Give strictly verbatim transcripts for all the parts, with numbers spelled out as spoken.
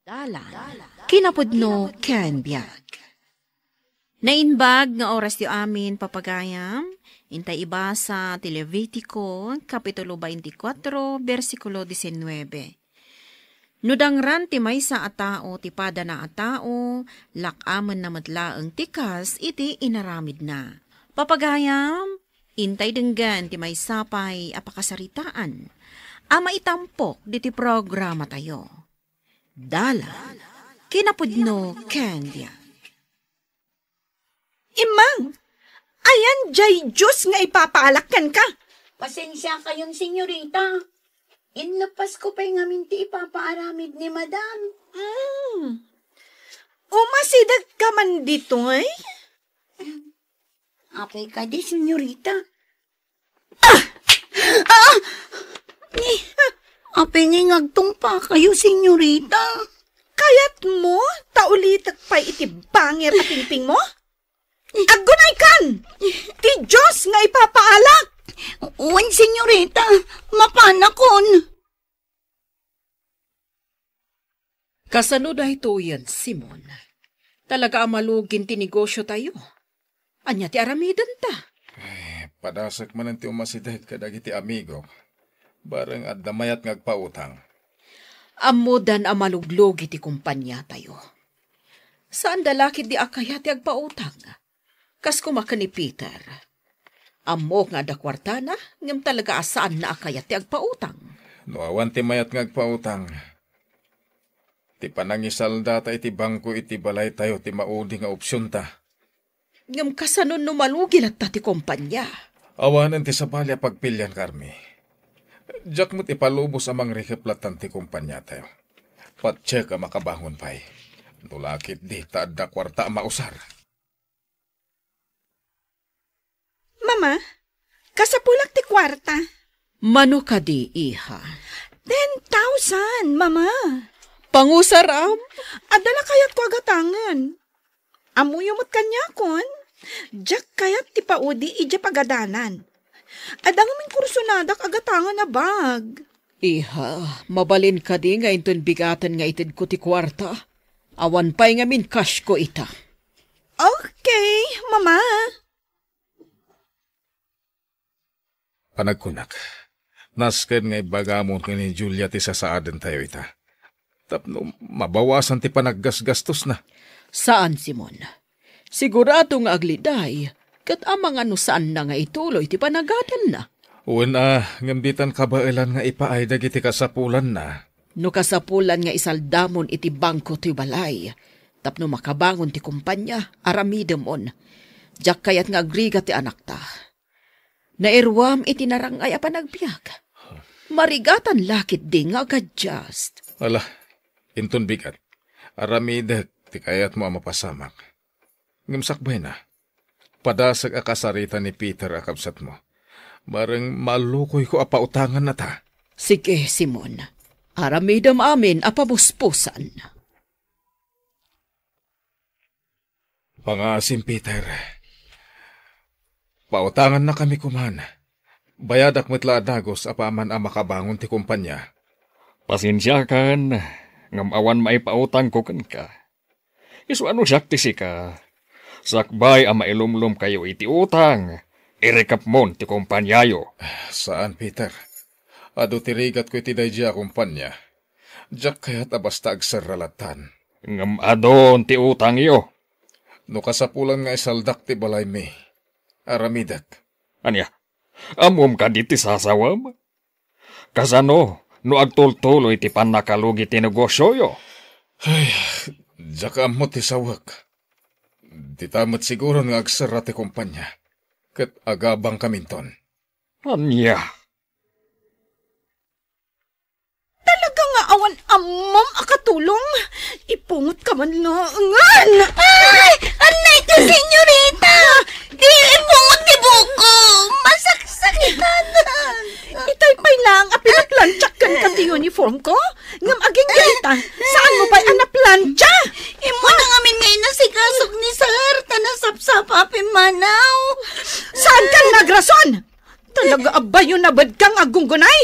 Dalan, kinapudno ken biag. Naimbag nga oras ti amin, papagayam. Intay ibasa ti Levitico, Kapitulo twenty-four, bersikulo diecinueve. No dangran ti maysa a tao ti padana a tao, lak-amenna met laeng ti kas iti inaramidna. Papagayam, intay denggen ti maysa pay a pakasaritaan a maitampok ditoy programatayo. Dalan, kinapudno ken biag. Immang, ayan jay Dios nga ipapaalak kenka? Pasensiakayon, senyorita. Inlepasko pay ngamin ti ipapaaramid ni Madam. Mm. Umasidegka man ditoy? Apay kadi, senyorita? Ah! Ah! Ni, apay nga agtungpakayo, senyorita? Kayatmo ta ulitek pay iti bangir a pingpingmo? Aggunaykan! Ti Dios nga ipapaalak! Wen, senyorita, mapanakon. Kasano daytoyen, Simon? Talaga a malugin ti negosiotayo. Ania ti aramidenta? Ay, padasek manen ti umasideg kadagiti amigok. Bareng adda mayat nga agpautang. Ammodan a maluglugi ti kompaniatayo. Saanda la ketdi a kayat ti agpautang. Kas koma ken ni Peter. Ammok nga adda kuartana, ngem talaga a saanna a kayat ti agpautang. No awan ti mayat nga agpautang, ti panangisaldata iti bangko iti balaytayo ti maudi nga opsionta. Ngem kasano no malugi latta ti kompania? Awanen ti sabali a pagpilian, Carmi. Diak met ipalubos a mangrikep lattan ti kompaniatayo. Patiek a makabangon pay. No la ketdi ta adda kuarta a mausar. Mama, kasapulak ti kuarta. Mano kadi, iha? Ten thousand, Mama. Pangusaram? Adda la kayatko a gatangen. Ammoyo met kaniakon, diak kayat ti paudi idiay pagadanan. Adda ngamin kursonadak a gatangen a bag. Iha, mabalin kadi nga inton bigaten nga itedko ti kuarta? Awan pay ngamin cashko ita. Okay, Mama. Panagkunak, nasken nga ibagamon ken ni Julia ti sasaadentayo ita. Tapno mabawasan ti panaggasgastosna. Saan, Simon. Sigurado nga agliday, ket amangan no saanna nga ituloy ti panagadanna. Wen a, ngem ditan kabaelan nga ipaay dagiti kasapulanna. No kasapulan nga isaldamon iti bangko ti balay, tapno makabangon ti kompania, aramidemon. Diak kayat nga agrigat ti anakta. Nairuam iti narang-ay a panagbiag. Marigatan la ketdi nga agadias. Ala, inton bigat, aramidek ti kayatmo a mapasamak. Ngem sakbayna, padasek a kasarita ni Peter a kabsatmo. Bareng malukoyko a pautangannata. Sige, Simon. Aramidem amin a pabuspusan. Pangaasim, Peter. Pautangannakami koman. Bayadak met la a dagus apaman a makabangon ti kompania. Pasensiakan, ngem awan maipautangko kenka. Isu a no siak ti sika, sakbay a mailumlomkayo iti utang, irikepmon ti kompaniayo. Saan, Peter. Adu ti rigatko iti daydiay a kompania. Diak kayat a basta agserra lattan. Ngem adun ti utangyo. No kasapulan nga isaldak ti balaymi, aramidek. Ania? Ammom kadi ti sasawem? Kasano no agtultuloy ti pannakalugi ti negosioyo? Ay, diak ammo ti sawek. Dita met siguron nga agserra ti kompania, ket agabangkaminton. Ania? Talaga nga awan ammom a katulong? Ipungotka man laengen! Ay! Anay ti senyorita! Di ipungot ti buko! Masaksakitan! Itay pay lang a pinaplantsak kenka ti uniform ko? Ngem agingga ita, saan mo pay a naplancha? Imo na ngamin nga inasikasok ni Sir, ta nasapsapa a pimmanaw. Saan ka nagrason? Talaga a bayo na bed kang agunggunay?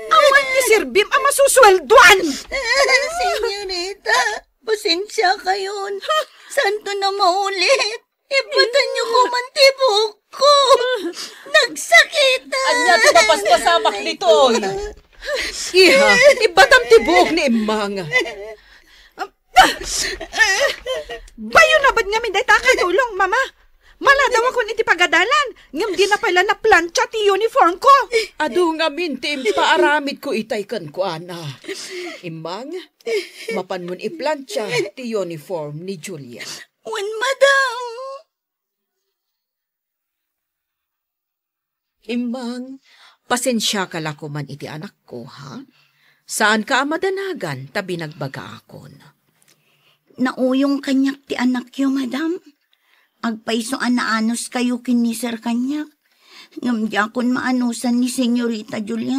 Awan ti serbim a masusueldoan. Senyorita, Agpasensiakayon. Santo na maulit. Ibatanyo ko man ti buokko. Nagsakit. Ania ti mapaspasamak ditoy? Iha, ibatam ti buok ni Immang. Bayo na bat ngamin dayta a katulong, Mama. Maladawakon iti pagadalan, ngem dina pay la naplancha ti uniform ko. Adu ngamin ti impaaramidko itay kenkuana. Immang, mapanmon iplancha ti uniform ni Julia. Wen, madam. Immang, pasensiaka la koman iti anakko, ha? Saanka a madanagan ta binagbagaakon. Nauyong kaniak ti anakyo, madam. Agpayso a naanuskayo ken ni Sir kaniak. Ngem diakon maanusan ni Senyorita Julia.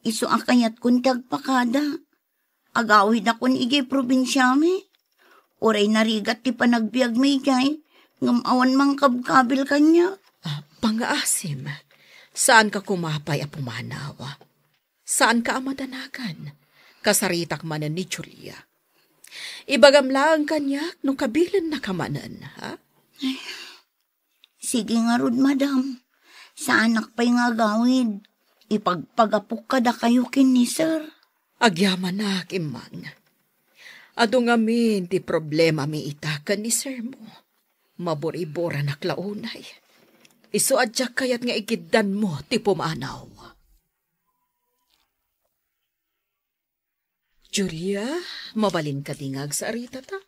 Isu a kayatkon ti agpakada. Agawidakon idiay probinsiami. Uray narigat ti panagbiagmi idiay, ngem awan mangkabkabil kaniak. Ah, pangngaasim, saanka koma pay a pumanaw. Saanka a madanagan. Kasaritak manen ni Julia. Ibagam laeng kaniak no kabilennaka manen, ha? Sige ngarud, madam. Saanak pay nga agawid. Ipagpagapok kadakayo ken ni Sir. Agyamanak, Immang. Adu ngamin ti problemami ita ken ni Sir mo. Maburiboranak la unay. Isu a diak kayat nga igiddanmo ti pumanaw. Julia, mabalin kadi nga agsaritata?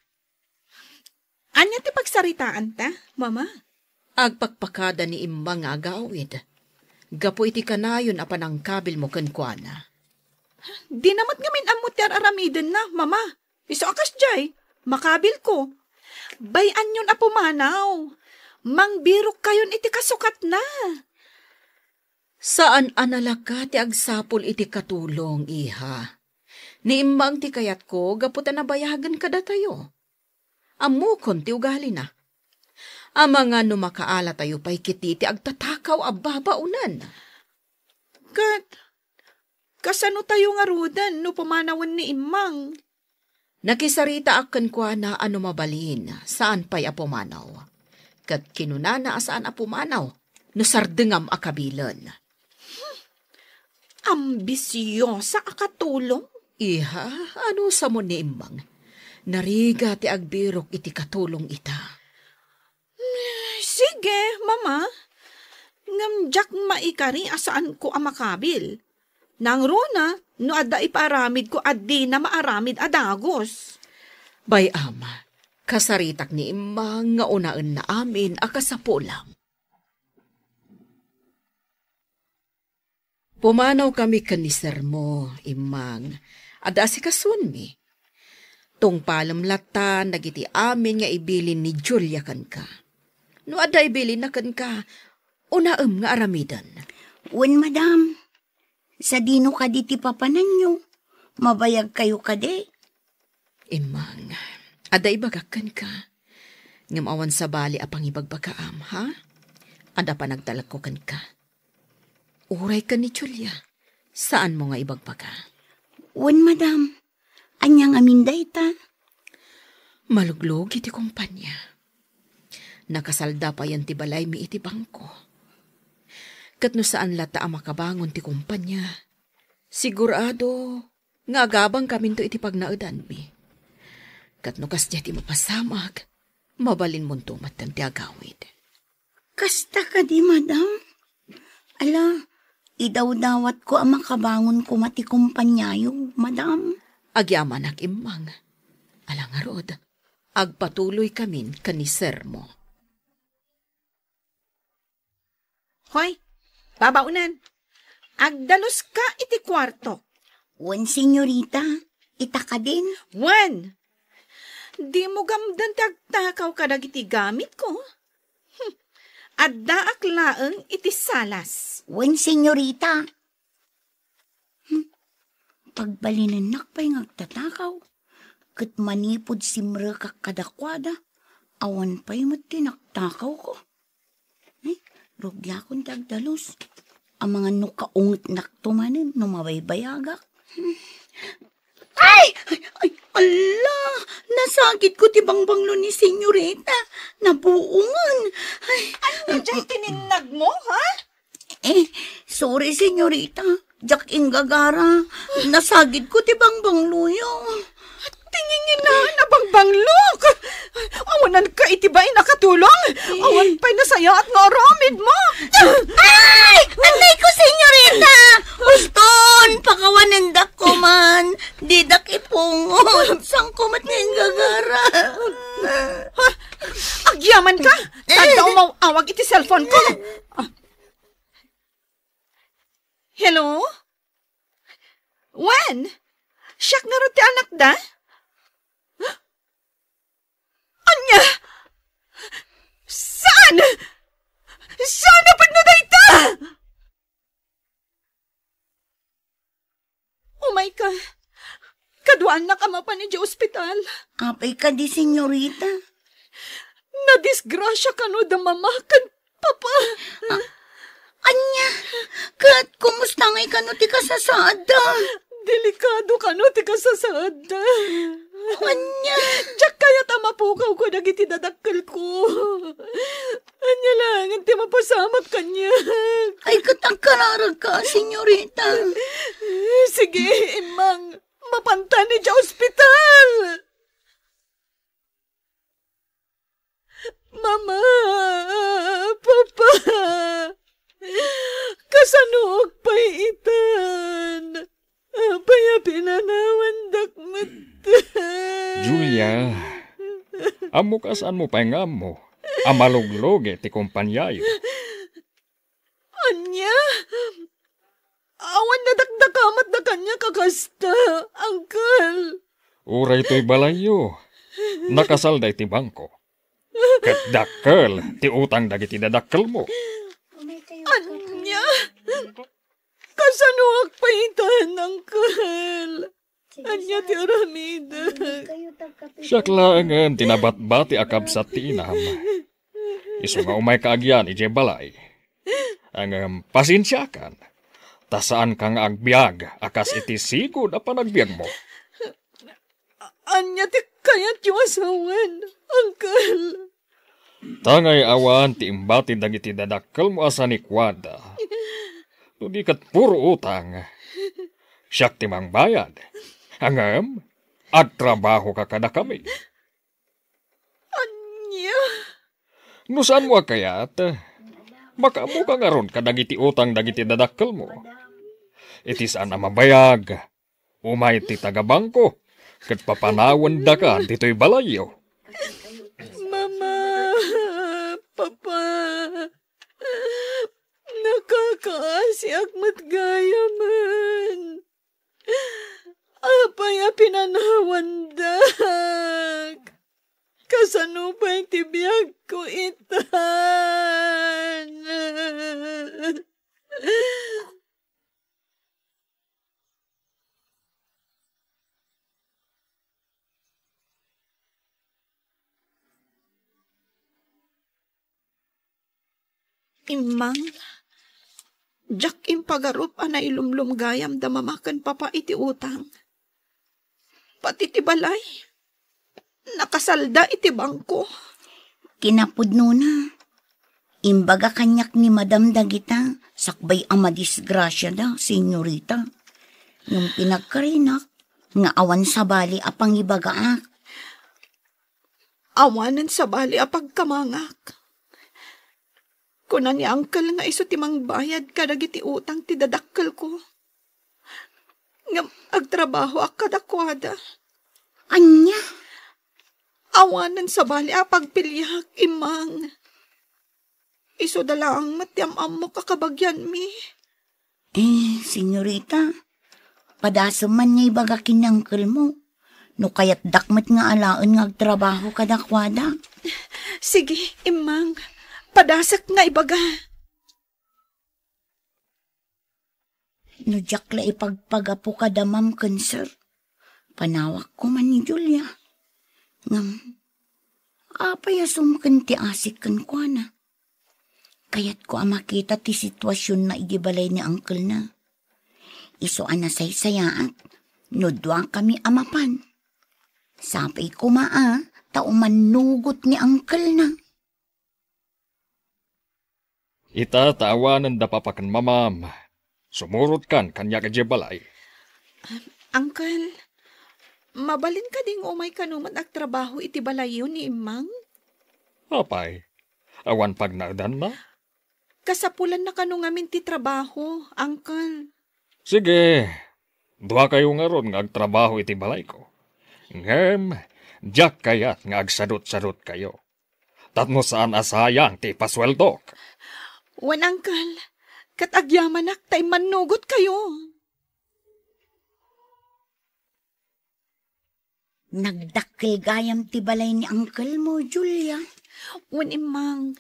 Ania ti pagsaritaanta, Mama? Agpakpakada ni Immang nga agawid gapu iti kanayon a panangkabilmo kenkuana. Dina met ngamin ammo ti ar-aramidenna, Mama. Isu a kasdiay, makabilko. Bay-anyon a pumanaw. Mangbirokkayon iti kasukatna. Saan a nalaka ti agsapul iti katulong, iha. Ni Immang ti kayatko gapu ta nabayagen kadatayo. Ammokon ti ugalina. Amangan no makaalatayo pay ketdi ti agtatakaw a babaonen. Ket kasanotayo ngaruden no pumanawen ni Immang? Nakisaritaak kenkuana a no mabalin, saan pay a pumanaw. Ket kinunana a saan a pumanaw no sardengam a kabilen. Ambisiosa a katulong? Iha, anusam ni Immang? Narigat ti agbirok iti katulong ita. Sige, Mama. Ngem diak maikari a saanko a makabil. Nangruna, no adda ipaaramidko a dina maaramid a dagus. Bay-am, kasaritak ni Immang nga unaenna amin a kasapulam. Pumanawkami ken ni Sir mo, Immang. Adda asikasuenmi. Tungpalem latta dagiti amin nga ibilin ni Julia kenka. No adda ibilinna kenka, unaem nga aramiden. Wen, madam. Sadino kadi ti papananyo? Mabayagkayo kadi? Immang, adda ibagak kenka. Ngem awan sabali a pangibagbagaam, ha? Adda panagtalekko kenka. Uray ken ni Julia, saanmo nga ibagbaga? Wen, madam. Ania ngamin dayta? Maluglugi ti kumpania. Nakasalda payen ti balaymi iti bangko. Ket no saan latta a makabangon ti kumpania, sigurado nga agabangkaminto iti pagnaedanmi. Ket no kasdiay ti mapasamak, mabalinmonto metten ti agawid. Kasta kadi, madam? Ala, idawdawatko a makabangon koma ti kumpaniayo, madam. Agyamanak, Immang. Ala ngarud, agpatuloykamin ken ni Sir mo. Hoy, babaonen. Agdaluska iti kuarto. Wen, senyorita, ita kadin? Wen. Dimo gamden ti agtakaw kadagiti gamitko? Hmm. Addaak laeng iti salas. Wen, senyorita. Hmm. Pagbalinennak pay nga agtatakaw, ket manipud simrekak kadakuada, awan pay met ti naktakawko. Ay, rugiakon ti agdalus. Amangan no kaungetnakto manen no mabaybayagak. Hmm. Ay! Ay, ay, ala! Nasagidko ti bangbanglo ni Senyorita. Nabuongen. Ay. Ania diay tininnagmo, ha? Eh, sorry, Senyorita. Diak inggagara. Nasagidko ti bangbangloyo. Tinginginaan a bangbanglok! Awananka iti bain a katulong! Awan pay nasayaat nga aramidmo! Ay! Anay ko, Senyorita! Uston! Pakawanendak koman! Didak ipungot! Sangko met nga inggagara! Ha? Agyamanka! Tadda umaw-awag iti cellphone ko! Ah. Hello? Wen? Siak ngarud ti anakda? Ania? Saan? Saan a pudno dayta? Umayka. Kaduaannak a mapan idiay ospital. Apay kadi, Senyorita? Nadisgrasia kano da mama ken papa. Ah, ania? Ket kumusta ngay kano ti kasasaadda? Delikado kano ti kasasaadda. Ania? Diak kayat a mapukawko dagiti dadakkelko. Ania laengen ti mapasamak kaniak? Ay, ket agkararagka, Senyorita. Sige, immang. Mapantan idiay ospital. Mama, Papa, kasanoak pay itan? Apay a pinanawandak met? Julia, ammok a saanmo pay nga ammo a maluglugi ti kompaniayo. Ania? Awan nadakdakamatda kaniak a kasta, Uncle. Uray toy balayyo, nakasalda iti bangko. Ket dakkel ti utang dagiti dadakkelmo. Ania? Kasanoak pay itan, Uncle? Ania ti aramidek? Siak laengen ti nabatbati a kabsat ti inam. Isu nga umayka agian idiay balay. Ngem pasensiakan, ta saanka nga agbiag a kas iti sigud a panagbiagmo. Ania ti kayatyo a sawen, Uncle? Ta ngay awan ti imbati dagiti dadakkelmo a sanikuada. No di ket puro utang, siak ti mangbayad. Ngem, agtrabahoka kadakami. Ania? No saanmo a kayat, makaammoka ngarud kadagiti utang dagiti dadakkelmo. Iti saan a mabayag, umay ti taga-bangko, ket papanawendaka ditoy balayyo. Mama, Papa, nakakaasiak met gayamen. Apay a pinanawandak? Kasano pay ti biagko itan? Immang, diak impagarup a nailumlom gayam da mama ken papa iti utang. Pati ti balay, nakasalda iti bangko. Kinapudnona, imbaga kaniak ni Madam dagita sakbay a madisgrasiada, Senyorita. Ngem pinagkarinak nga awan sabali a pangibagaak. Awanen sabali a pagkamangak. Kuna ni Uncle nga isu ti mangbayad kadagiti utang ti dadakkelko. Ngem agtrabahoak kadakuada. Ania? Awanen sabali a pagpiliak, Immang. Isuda laeng met ti am-ammok a kabagianmi. Eh, Senyorita, padasem man nga ibaga ken ni Uncle mo. No kayatdak met nga alaen nga agtrabaho kadakuada. Sige, Immang. Padasek nga ibaga. No diak la ipagpagapu kada ma'am ken sir, panawak koma ni Julia. Ngem, apay a sumken ti asik kenkuana? Kayatko a makita ti situasionna idiay balay ni uncle-na. Isu a nasaysayaat no duakami a mapan. Sapay koma a, ta umannugot ni uncle-na. Ita ta awanen da papa ken mamam, sumurotkan kaniak idiay balay. Uncle, mabalin kadi nga umay kano met agtrabaho iti balayyo ni Immang? Apay, awan pagnaedanna? Kasapulanna kano ngamin ti trabaho, Uncle. Sige, duakayo ngarud nga agtrabaho iti balayko. Ngem, diak kayat nga agsadutsadutkayo. Tapno saan a sayang ti ipasueldok. Wen, Uncle, ket agyamanak ta immannugotkayo. Nagdakkel gayam ti balay ni uncle mo, Julia. Wen, Immang,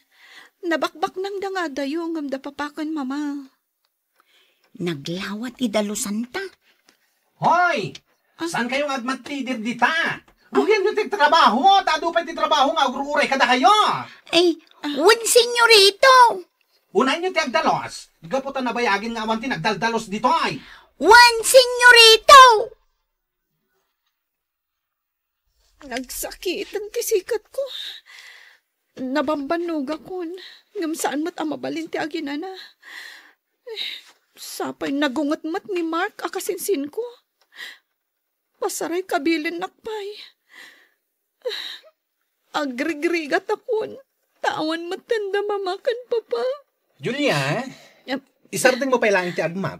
nabakbaknangda nga adayo ngem da papa ken mama. Naglawa ti dalusanta. Hoy! Ah? Saan kayo nga agmatidir dita? Rugianyo ti trabaho, ta adu pay ti trabaho nga agruray kadakayo. Ay, wen, senyorito. Unayyo ti agdalus. Gapu ta nabayagen nga awan ti nagdaldalus ditoy. Wen, senyorito. Nagsakiten ti sikatko. Nabambannogakon, ngem saan met a mabalin ti aginana. Eh, sapay nagunget met ni Mark a kasinsinko. Pasaray kabilinnak pay. Agrigrigatakon, ta awan metten da mama ken papa. Julia, Em. Isardengmo pay laeng ti agmat.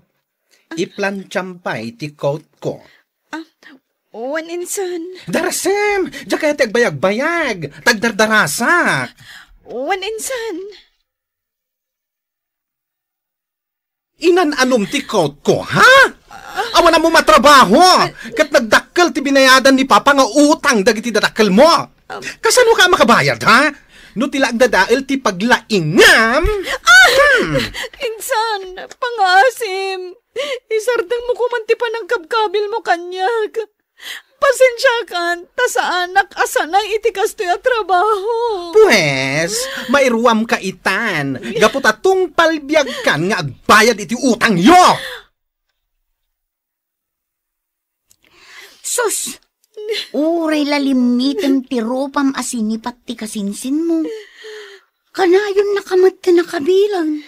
Iplantiam pay ti coat ko. Ah, wen insan. Darasem! Diak kayat ti agbayagbayag. Tagdardarasak. Wen insan. Inan-anom ti coat ko, ha? Awan ammo matrabaho. Ket nagdakkel ti binayadan ni Papa nga utang dagiti dadakkelmo. Kasano ka makabayad, ha? No ti la agdadael ti paglaingam? Ah! Hmm. Insan, pangaasim. Isardengmo koman ti panangkabkabilmo kaniak. Pasensiakan, ta saanak a sanay iti kastoy a trabaho. Pues, mairuam ka itan, gapu ta tungpal biagkan nga agbayad iti utangyo. Sus! Uray la limmitem ti rupam a sinipat ti kasinsinmo. Kanayon nakamet ti nakabilang.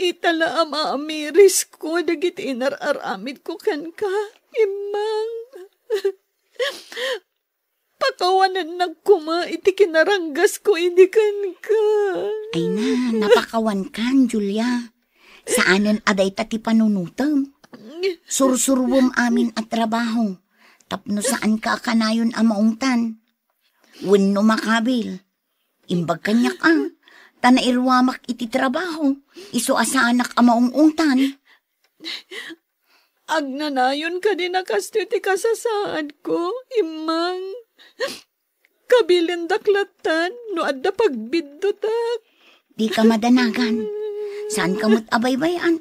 Ita la a maamirisko dagiti inar-aramidko kenka, Immang. Pakawanennak koma iti kinaranggasko idi kenka. Ay na, napakawankan, Julia. Saanen a dayta ti panunotem. Sursuruem amin a trabaho, tapno saanka a kanayon a maungtan. Wenno makabil, imbag kaniak a, ta nairuamak iti trabaho, isu a saanak a maung-ungtan. Agnanayon kadi a kastoy ti kasasaadko, Immang? Kabilindak lattan no adda pagbiddutak. Dika madanagan. Saanka met a baybay-an.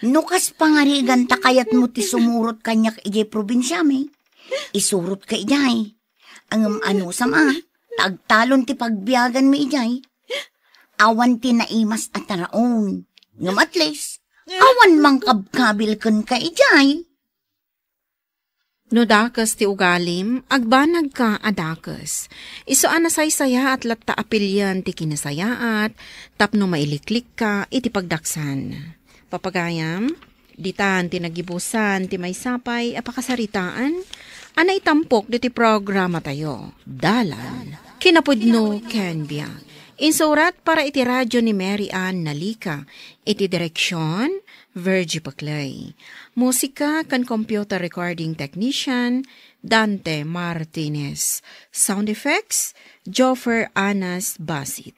No kas pangarigan ta kayatmo ti sumurot kaniak idiay probinsiami, isurotka idiay. Ngem anusam a, ta agtalon ti pagbiaganmi idiay. Awan ti naimas a taraon. Ngem at least, awan mangkabkabil kenka idiay. No dakes ti ugalim, agbanagka a dakes. Isu a nasaysayaat latta a pilien ti kinasayaat tapno mailiklikka iti pagdaksan. Papagayam, ditan ti nagibusan ti maysa pay a pakasaritaan a naitampok diti programatayo, Dalan, Kinapudno ken Biag. Insurat para iti radio ni Mary Ann Nalica. Iti direksion, Virgie Paclay. Musika ken computer recording technician, Dante Martinez. Sound effects, Joffer Anas Basit.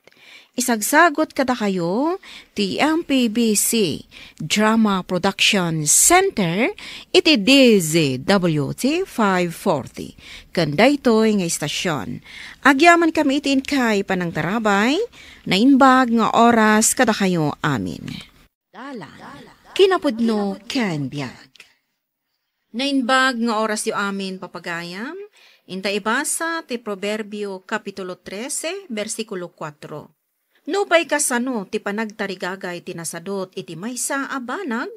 Isagsagot kadakayo ti M P B C Drama Production Center iti D Z W T five forty. Ken daytoy nga istasyon, agyamankami iti inkay panangtarabay, naimbag nga oras kadakayo amin. Dalan, kinapudno ken biag. Naimbag nga orasyo amin, papagayam, inta ibasa ti Proverbio, Kapitulo trese, bersikulo kuatro. Nupay kasano ti panagtarigagay ti nasadut iti maysa a banag,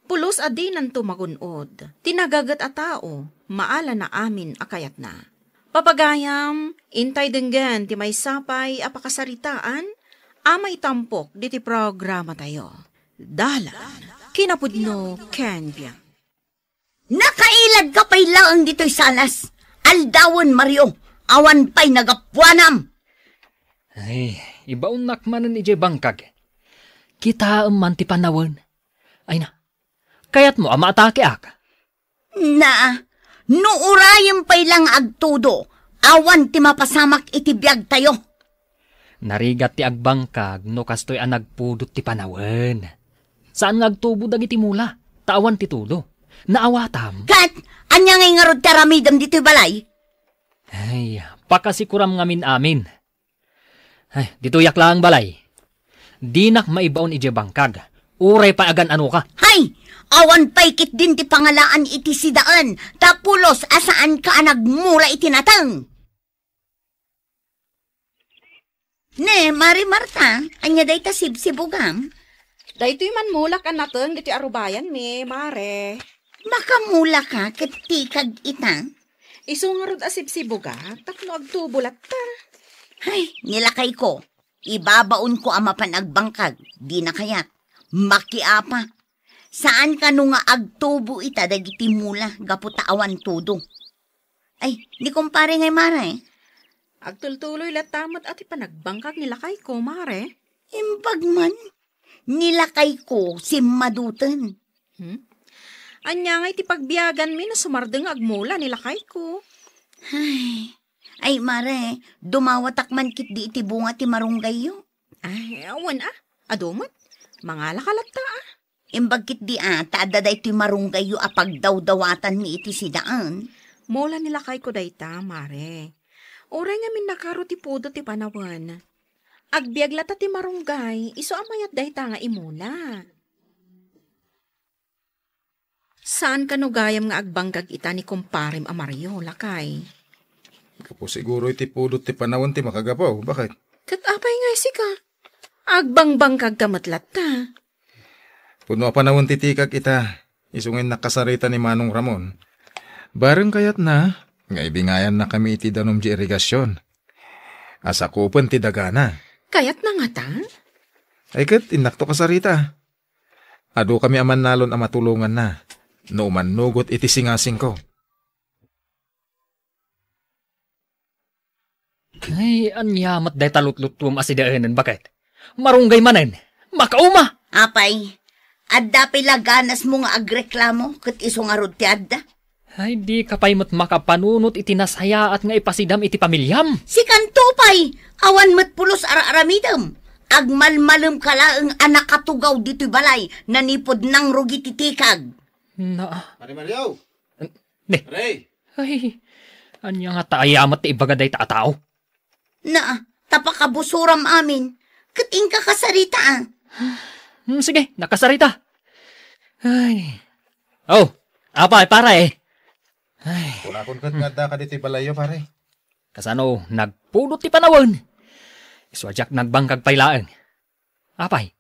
pulos a dinanto magun-od. Ti nagaget a tao, maalana amin a kayatna. Papagayam, intay denggen ti maysa pay a pakasaritaan a maitampok ditoy programatayo. Dalan, kinapudno ken biag. Nakailadka pay laeng ditoy salas. Aldawen, Mario, awan pay nagapuanam. Ay, ibaonnak manen idiay bangkag. Kitaem man ti panawen. Ay na, kayatmo a maatakeak? Na, no urayem pay la nga agtudo, awan ti mapasamak iti biagtayo. Narigat ti agbangkag no kastoy a nagpudot ti panawen. Saan nga agtubo dagiti mula, ta awan ti tudo. Naawatam. Ket, ania ngay ngarud ti aramidem ditoy balay? Ay, pakasikuram ngamin amin. Ay, ditoyak laeng balay. Dinak maibaon idiay bangkag. Uray pay agan-anoka. Hay! Awan pay ketdin ti pangalaan iti sidaen, ta pulos a saanka a nagmula iti nateng. Ne, Mari Marta, ania dayta sibsibugam? Daytoy man mulak a nateng ditoy arubayanmi, Mare. Makamulaka ket tikag ita? Isu ngarud a sibsibugak tapno agtubo latta. Hay, ni lakayko, ibabaonko a mapan agbangkag, dina kayat. Makiapa. Saan kano nga agtubo ita dagiti mula gapu ta awan tudo. Ay, ni kumpare ngay, Mare. Agtultuloy latta met a ti panagbangkag ni lakayko, Mare. Imbag man, ni lakayko simmaduten. Hmm? Ania ngay ti pagbiaganmi no sumardeng nga agmula ni lakayko? Ay, ay, Mare, dumawatak man ketdi iti bunga ti marunggayyo. Ay, awan a. Adu met. Mangalaka latta a. Imbag ketdi a, ta adda daytoy marunggayyo a pagdawdawatanmi iti sidaen. Mula ni lakayko dayta, Mare. Uray ngamin nakaro ti pudot ti panawen. Agbiag latta ti marunggay, isu a mayat dayta nga imula. Saan kano gayam nga agbangkag ita ni kumparem a Mario, lakay? Gapu siguro iti pudot ti panawen ti makagapu, baket? Ket apay nga sika? Agbangbangkagka met latta. Pudno a panawen ti tikag ita, isu nga innak kasarita ni Manong Ramon. Bareng kayatna nga ibingayannakami iti danum ti irigasion a sakupen ti dagana. Kayatna ngata? Ay ket, innakto kasarita. Adukami a mannalon a matulonganna no umannugot iti singasingko. Ay, ania met dayta lutluttuam a sidaenen, baket? Marunggay manen! Makauma! Apay, adda pay la ganasmo nga agreklamo ket isu ngarud ti adda? Ay, dika pay met makapanunot iti nasayaat nga ipasidam iti pamiliam. Sikanto pay, awan met pulos ar-aramidem. Agmalmalemka laeng a nakatugaw ditoy balay, nanipud nangrugi ti tikag. Na- Pare Mario! Ne. Pare! Ay, ania ngata a yamat ti ibaga dayta a tao? Na, ta pakabusuram amin, ket inka kasarita a. Hmm, sige, nakasarita. Ay. Oh, apay, pare. Ay. Kunakon ket nga addaka ditoy balayyo, pare. Kasano, nagpudot ti panawen. Isu a diak nagbangkag pay laeng. Apay,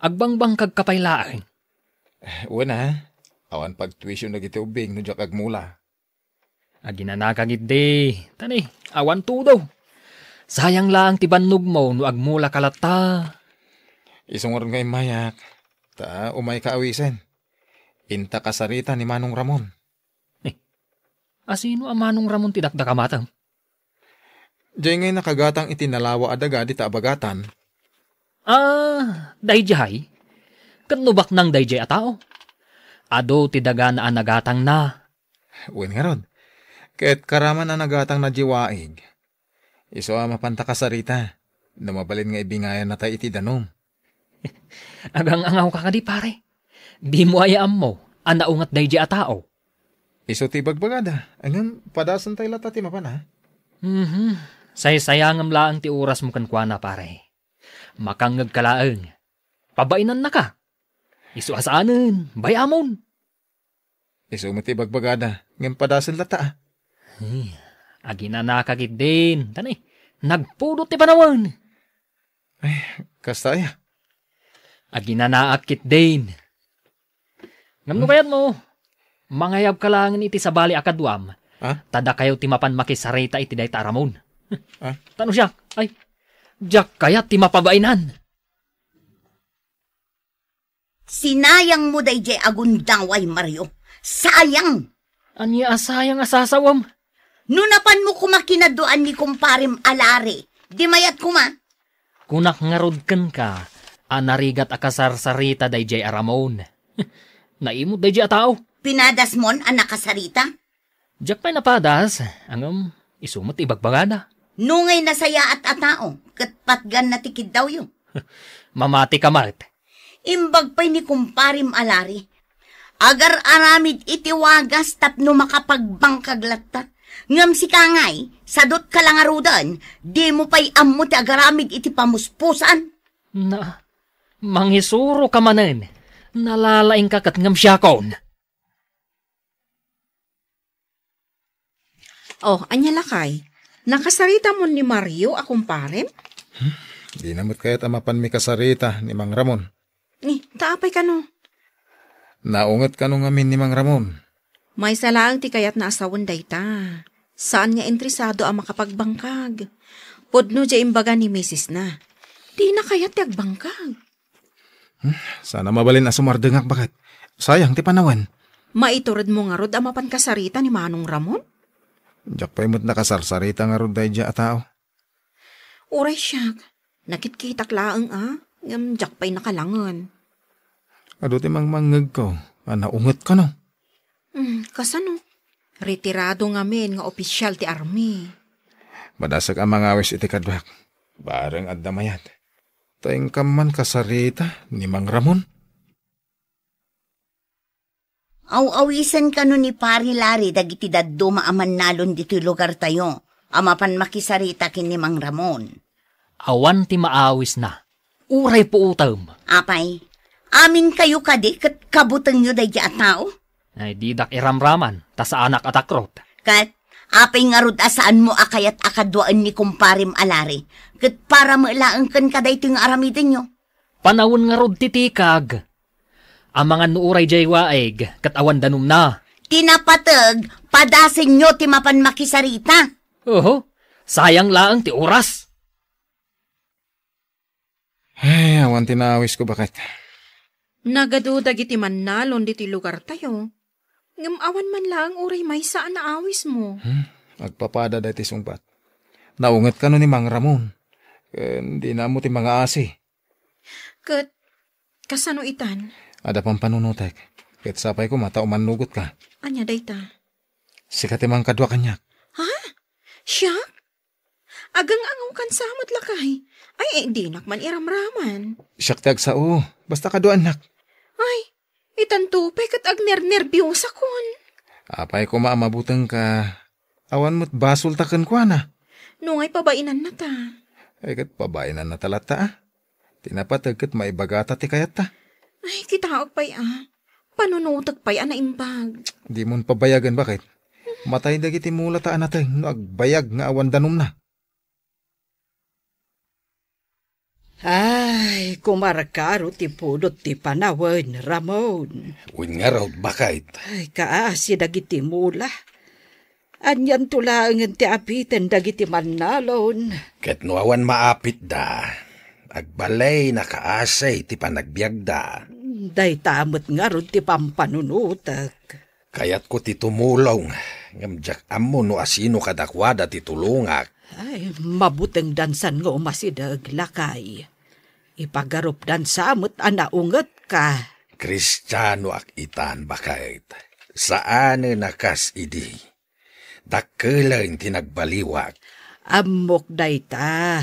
agbangbangkagka pay laeng? Wen a, awan pagtuition dagiti ubbing no diak agmula. Aginanaka ketdi, ta ni, awan tudo. Sayang laeng ti bannogmo no agmulaka latta. Isu ngarud nga immayak, ta umayka awisen. Inta kasarita ni Manong Ramon. Eh, asino a Manong Ramon ti dakdakamatem? Diay ngay nakagatang iti nalawa a daga dita a bagatan. Ah, daydiay? Ket no baknang daydiay a tao? Adu ti dagana a nagatangna. Wen ngarud, ket karaman a nagatangna diay waig. Isu a mapanta kasarita, no mabalin nga ibingayannatay iti danum. Agang-angawka kadi, pare? Dimo aya ammo a naunget daydiay a tao? Isu ti ibagbagada, ngem padasentay latta ti mapan a. Mhm. Saysayangem laeng ti orasmo kenkuana, pare. Makangngegka laeng. Pabainannaka. Isu a saanen, bay-amon. Isu met ti ibagbagada, ngem padasen latta a. Ay, aginanaka ketdin, ta ni, nagpudot ti panawen. Ay, kasta aya. Aginanaak ketdin. Ngem no Hmm? kayatmo, mangayabka laengen iti sabali a kaduam. Ah? Ta dakayo ti mapan makisarita iti dayta a Ramon. Ah? Ta no siak, ay, diak kayat ti mapabainan. Sinayangmo daydiay a gundaway, Mario. Sayang! Ania a sayang a sasawem? No napanmo koma kinaduaan ni kumparem a Larry, di mayat koma. Kunak ngarud kenka a narigat a kasarsarita daydiay a Ramon. Naimut daydiay a tao. Pinadasmon a nakasarita? Diak pay napadas, ngem isu met ti ibagbagana. No ngay nasayaat a tao, ket patganna ti kiddawyo. Mamati ka met. Imbag pay ni kumparem a Larry. Agar-aramid iti wagas tapno makapagbangkag latta. Ngem sika ngay, sadut ka la ngaruden, dimo pay ammo ti agaramid iti pamuspusan. Na, mangisuro ka manen. Nalalaing ka ket ngem siakon. Oh, ania lakay? Nakasaritamon ni Mario a kumparem? Hmm? Dina met kayat a mapan mikasarita ni Mang Ramon. Ni, ta apay kano? Naunget kano ngamin ni Mang Ramon? Maysa laeng ti kayatna a sawen dayta. Saan nga interesado a makapagbangkag. Pudno diay imbaga ni misisna. Dina kayat ti agbangkag. Hmm, sana mabalin a sumardengak, baket. Sayang ti panawen. Maituredmo ngarud a mapan kasarita ni Manong Ramon? Diak pay met nakasarsarita ngarud daydiay a tao. Uray siak, nakitkitak laeng a, ngem diak pay nakalangen. Adu ti mangmangngegko a naunget kano. Hmm, kasano? Retirado ngamin nga opisyal ti army. Madasek a mangawis iti kaduak. Bareng adda mayat. Ta inka man kasarita ni Mang Ramon. Aw-awisen kano ni Pari Larry dagiti dadduma a mannalon ditoy lugartayo a mapan makisarita ken ni Mang Ramon. Awan ti maawisna. Uray puotem. Apay, aminkayo kadi ket kabutengyo daydiay a tao? Ay, didak iramraman, ta saanak a takrot. Ket, apay ngarud a saanmo a kayat a kaduaen ni kumparem a Larry, ket para met laeng kenka daytoy nga aramidenyo? Panawen ngarud ti tikag. Amangan no uray diay waig, ket awan danumna. Ti napateg, padasenyo ti mapan makisarita. Oho, sayang laeng ti oras. Ay, awan ti naawisko, baket. Nagadu dagiti mannalon ditoy lugartayo. Ngem awan man laeng uray maysa a naawismo. Hmm, agpapada daytoy sungbat. Naunget kano ni Mang Ramon. Ken dina ammo ti mangaasi. Ket, kasano itan? Adda pampanunotek. Ket sapay koma ta umannugotka. Ania dayta? Sika ti mangkadua kaniak. Ha? Siak? Agang-angawkan sa met lakay. Ay, eh, dinak man iramraman. Siak ti agsao. Basta kaduaennak. Ay, itanto pay ket agnernerbiosakon. Apay koma a mabutengka. Awan met basolta kenkuana. No ngay pabainanna ta. Ay, ket pabainanna ta latta, a. Ti napateg ket maibagata ti kayatta. Ay, kitaek pay, a. Panunotek pay a naimbag. Dimon pabayagen, baket. Matay dagiti mulata a nateng no agbayag nga awan danumna. Ay, kumarkaro ti pudot ti panawen, Ramon. Wen ngarud, baket. Ay, kaasi dagiti mula. Anianto laengen ti apiten dagiti mannalon? Ket no awan maapitda, agbalay nakaasi ti panagbiagda. Dayta met ngarud ti pampanunotek. Kayatko ti tumulong, ngem diak ammo no asino kadakuada ti tulongak. Ay, mabuteng dansan nga umasideg, lakay. Ipagarupdan sa met a naungetka. Kristianoak itan, baket. Saanen a kas idi. Dakkelen ti nagbaliwak. Ammok dayta.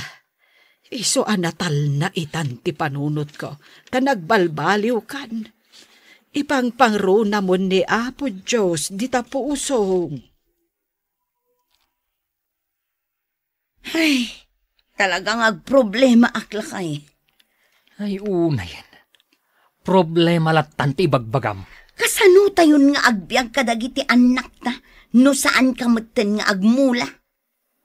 Isu a natalna itan ti panunotko, ta nagbalbaliwkan. Ipangpangrunamon ni Apo Dios dita pusong. Ay, talaga nga agproblemaak, lakay. Ay, unayen. Problema lattan ti ibagbagam. Kasano tayon nga agbiag kadagiti annakta no saan ka metten nga agmula?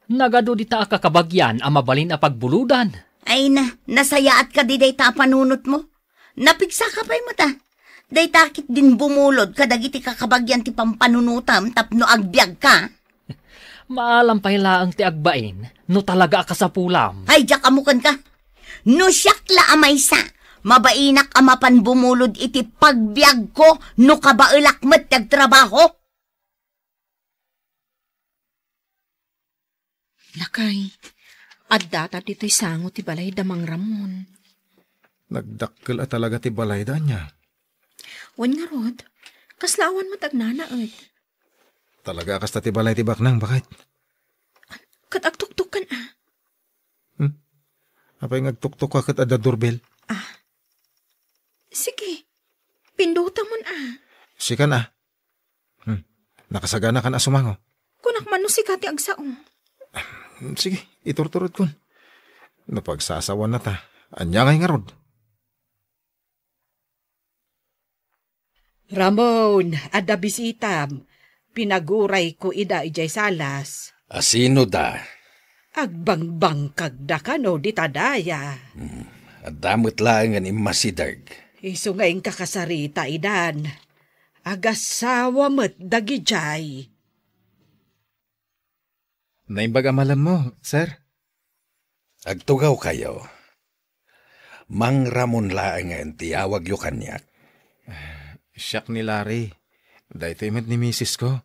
Nagadu dita a kakabagian a mabalin a pagbulodan. Ay na, nasayaat kadi dayta a panunotmo? Napigsaka pay met a. Dayta ket din bumulod kadagiti kakabagian ti pampanunotam tapno agbiagka. Maalam pay laeng ti agbain no talaga a kasapulam. Ay, diak ammoken ka. No siak la a maysa, mabainak a mapan bumulod iti pagbiagko no kabaelak met ti agtrabaho. Lakay, adda ta ditoy sango ti balay da Mang Ramon. Nagdakkel a talaga ti balay da ania? Wen ngarud, kasla awan met agnanaed. Talaga a kasta ti balay ti baknang, baket? Ket agtuktok kan a. Hmm? Apay nga agtuktok ka ket adda doorbell? Ah. Sige, pindutamon a. Sikan a. Hmm. Nakasagana kan a sumango. Kunak man no sika ti agsao. Hmm, sige, iturturodkon. Napagsasawan na ta. Ania ngay ngarud? Ramon, adda bisitam. Pinagurayko ida idiay salas. Asino da? Agbangbangkagda kano dita daya. Hmm, adda met laengen immasideg. Isu nga inka kasarita idan. Agasawa met dagidiay. Naimbag a malemmo, sir. Agtugawkayo. Mang Ramon laengen ti yawagyo kaniak. Siak ni Larry. Daytoy met ni misisko.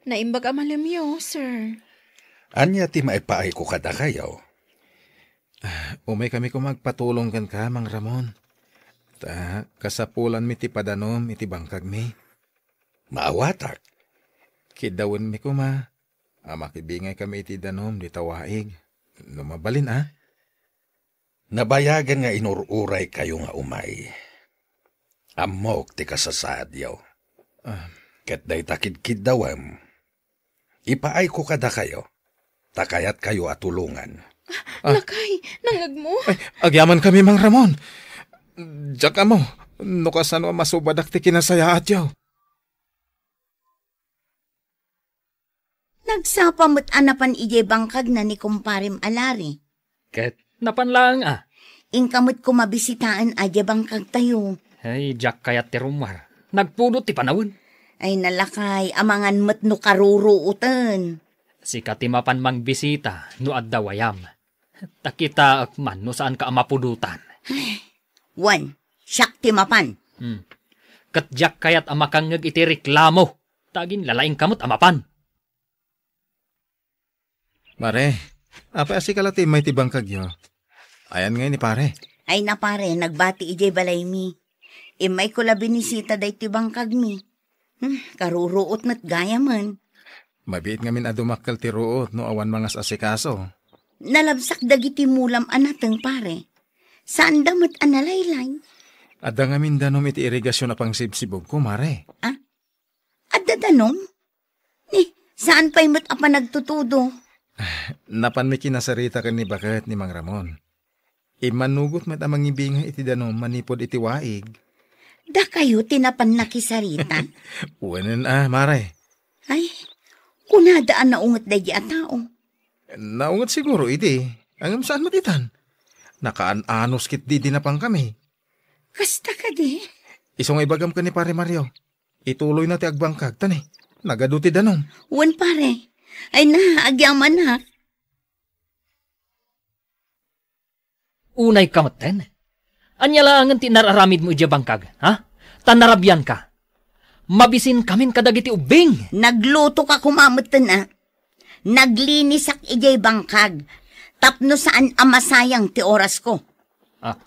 Naimbag a malemyo, sir. Ania ti maipaayko kadakayo? Umaykami koma agpatulong kenka, Mang Ramon. Ta kasapulanmi ti padanom iti bangkagmi. Maawatak. Kiddawenmi koma a makibingaykami iti danom dita waig. No mabalin a? Nabayagen nga inur-uraykayo nga umay. Ammok ti kasasaadyo. Ah. Ket dayta kidkiddawem, ipaayko kadakayo, ta kayatkayo a tulongan. Ah. Lakay, nangngegmo? Ay, agyamankami, Mang Ramon. Diak ammo, no kasano a masubadak ti kinasayaatyo. Nagsapa met a napan idiay bangkagna ni kumparem a Larry. Ket napan laeng a. Inka met koma bisitaen a diay bangkagtayo. Ay, diak kayat ti rummuar. Nagpudot ti panawen. Ay, nalakay, amangan met no karuruoten. Sika ti mapan mangbisita no adda wayam. Ta kitaek man no saanka a mapudotan. Wen, siak ti mapan. Hmm. Ket diak kayat a makangngeg iti reklamo, ta aginlalaingka met a mapan. Pare, apay a sika la ti immay ti bangkagyo? Ayan ngay ni pare? Ay na pare, nagbati idiay balaymi. Immayko la binisita daytoy bangkagmi. Hmm, karuruot met gayamen. Mabiit ngamin a dumakkel ti ruot no awan mangas-asikaso. Nalabsak dagiti mulam a nateng, pare. Saanda met a nalaylay. Adda ngamin danom iti irigasion a pangsibsibugko, mare. Ah? Adda danom? Ni, saan pay met a panagtutudo? Napanmi kinasarita ken ni baket ni Mang Ramon. Immanugot met a mangibingay iti danom manipud iti waig. Dakayo ti napan nakisarita? Wen a, mare. Ay, kunada a naunget daydi a tao. Naunget siguro idi. Ngem saan met itan? Nakaan-anos ketdi idi napankami. Kasta kadi? Isu nga ibagam ken ni Pare Mario. Ituloyna ti agbangkag, ta ni, nagadu ti danom. Wen, pare. Ay na, agyamanak. Unayka metten? Ania laengen ti inar-aramidmo idiay bangkag, ha? Ta narabianka. Mabisinkamin kadagiti ubbing. Naglutoka koma metten a. Naglinisak idiay bangkag tapno saan a masayang ti orasko. Ah,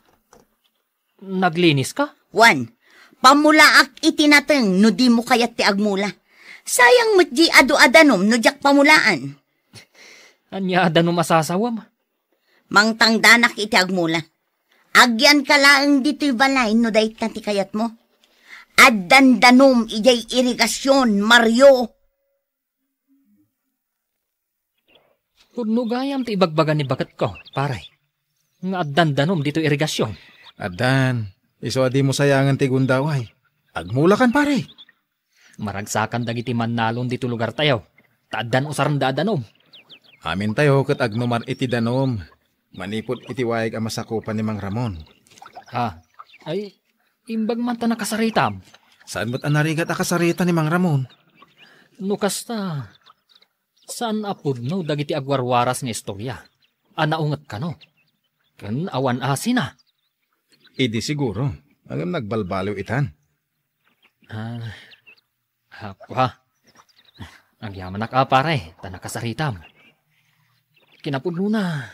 nagliniska? Wen, pamulaak iti nateng no dimo kayat ti agmula. Sayang met di adu a danom no diak pamulaan. Ania a danom a sasawam? Mangtangdanak iti agmula. Agyanka laeng ditoy balay no dayta ti kayatmo. Addan danom idiay irigasion, Mario. Pudno gayam ti ibagbaga ni baketko, pare, nga addan danom ditoy irigasion. Addan, isu a dimo sayangen ti gundaway. Agmulakan, pare. Maragsakan dagiti mannalon ditoy lugartayo, ta addan usarenda a danom. Amintayo ket agnuman iti danom manipud iti waig a masakupan ni Mang Ramon. Ha? Ay, Imbag man ta nakasaritam. Saan met a narigat a kasarita ni Mang Ramon? No kasta, saan a pudno dagiti agwarwaras nga istorya a naunget kano, ken awan asina. Idi siguro, ngem nagbalbaliw itan. Ah, Apo, ha? Agyamanak a, pare, ta nakasaritam. Kinapudnona,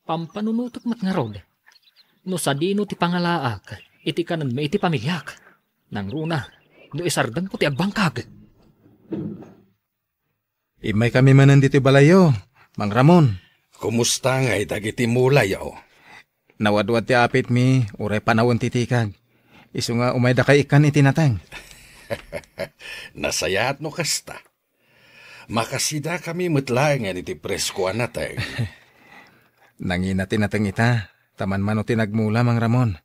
pampanunotek met ngarud no sadino ti pangalaak iti kanenmi iti pamiliak. Nangruna, no isardengko ti agbangkag. Immaykami manen ditoy balayyo, Mang Ramon. Kumusta ngay dagiti mulayo? Nawadwad ti apitmi, uray panawen ti tikag. Isu nga umaydakay ikkan iti nateng. Nasayaat no kasta. Makasidakami met laengen iti presko a nateng. Nangina ti nateng ita, ta manmano ti nagmula, Mang Ramon.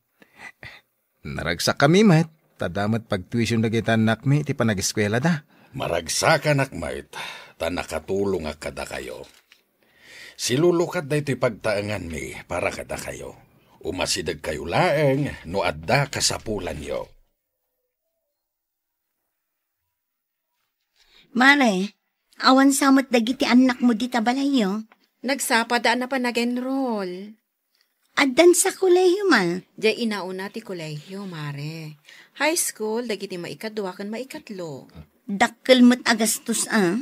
Naragsakami met, ta adda met pagtuition dagiti annakmi iti panageskuelada. Maragsakanak met, ta nakatulongak kadakayo. Silulukad daytoy pagtaenganmi para kadakayo. Umasidegkayo laeng no adda kasapulanyo. Mare, awan sa met dagiti annakmo dita balayyo? Nagsapa da a napan nag-enroll. Addan sa kolehiyo man? Diay inauna ti kolehiyo, mare. High school, dagiti maikadua ken maikatlo. Dakkel met a gastos, a.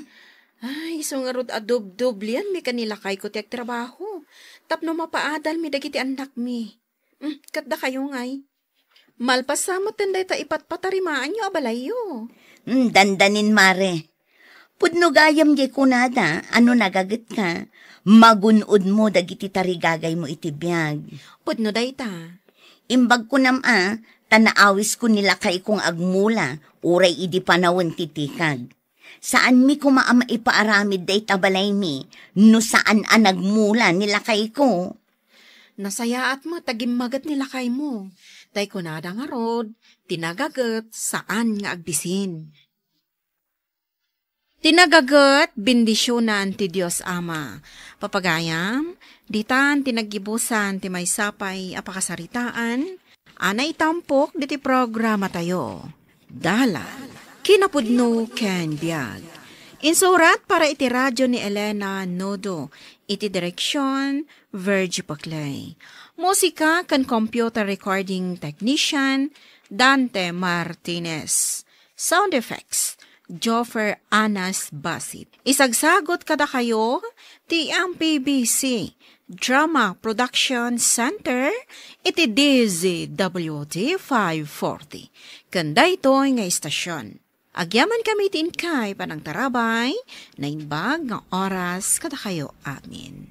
Ay, isu ngarud a dubdoblianmi ken ni lakayko ti agtrabaho. Tapno mapaadalmi dagiti annakmi. Mm, ket dakayo ngay? Malpas sa met dayta ipatpatarimaanyo a balayyo. Mm, dandanin, mare. Pudno gayam diay kunada a no nagagetka, magun-odmo dagiti tarigagaymo iti biag. Pudno dayta. Imbag kunam a, ta naawisko ni lakayko nga agmula, uray idi panawen ti tikag. Saanmi koma a maipaaramid dayta balaymi no saan a nagmula ni lakayko. Nasayaat met ta gimmaget ni lakaymo. Tay kunada ngarud, ti nagaget, saan nga agbisin. Ti nagaget, bendisionan ti Dios Ama. Papagayam, ditan ti naggibusan ti maysa pay a pakasaritaan, a naitampok diti programatayo. Dalan, kinapudno ken biag. Insurat para iti radio ni Elena Nodo, iti direksion, Virgie Paclay. Musika ken computer recording technician, Dante Martinez. Sound effects, Joffer Anas Basit. Isagsagot kadakayo ti M P B C Drama Production Center iti D Z W T five forty. Ken daytoy nga istasyon. Agyamankami ti inkay panangtarabay, naimbag nga oras kadakayo amin.